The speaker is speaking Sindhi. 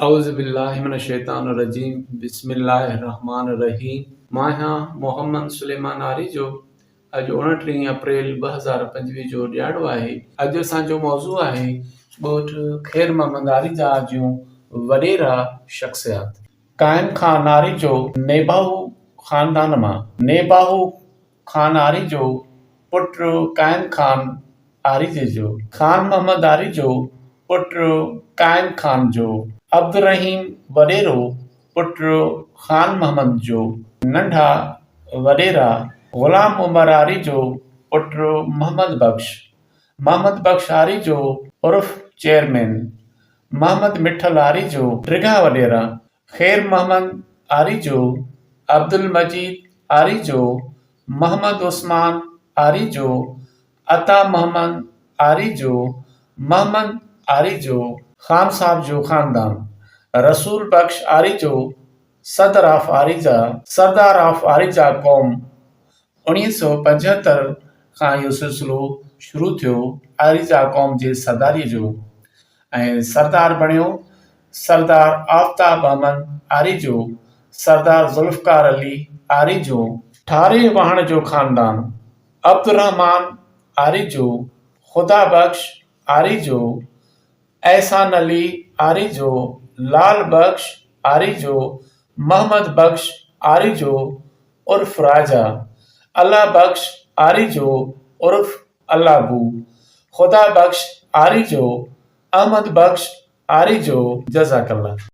اعوذ بالله من الشيطان الرجيم بسم الله الرحمٰن الرحيم مان آهيان محمد سليمان آريجو اڄ 29 اپريل 2025 جو ڏيهاڙو آهي اڄ اسان جو موضوع آهي ڳوٺ خير محمد آريجا جون وڏيرا شخصيات قائم خان آريجو نيباهو خاندان مان نيباهو خان آريجو، پٽ قائم خان آريجي جو. خان محمد آريجو، پٽ قائم خان جو. عبدالرحيم وڏيرو، پٽ خان محمد جو. ننڍا وڏيرا، غلام عمر آريجو، پٽ محمد بخش. محمد بخش آريجو عرف چيئرمين. محمد مٺل آريجو، ڊگها وڏيرا. خير محمد آريجو، عبدالمجيد آريجو، محمد عثمان آريجو، عطا محمد آريجو، محمد آريجو. خان صاحب جو خاندان، رسول بخش آريجو، صدر of Arija, Sardar of Arija قوم، 1975 کان اهو سلسلو شروع ٿيو آريجا قوم جي سرداريء جو ۽ سردار بڻيو سردار آفتاب احمد آريجو، سردار ذوالفقار علي آريجو. ٺاري واهڻ جو خاندان، عبدالرحمان آريجو، خدا بخش آريجو، احسان علي آريجو، لال بخش آريجو، محمد بخش آريجو عرف راجا، الله بخش آريجو عرف الله بو، خدا بخش آريجو، احمد بخش آريجو. جزاڪ الله.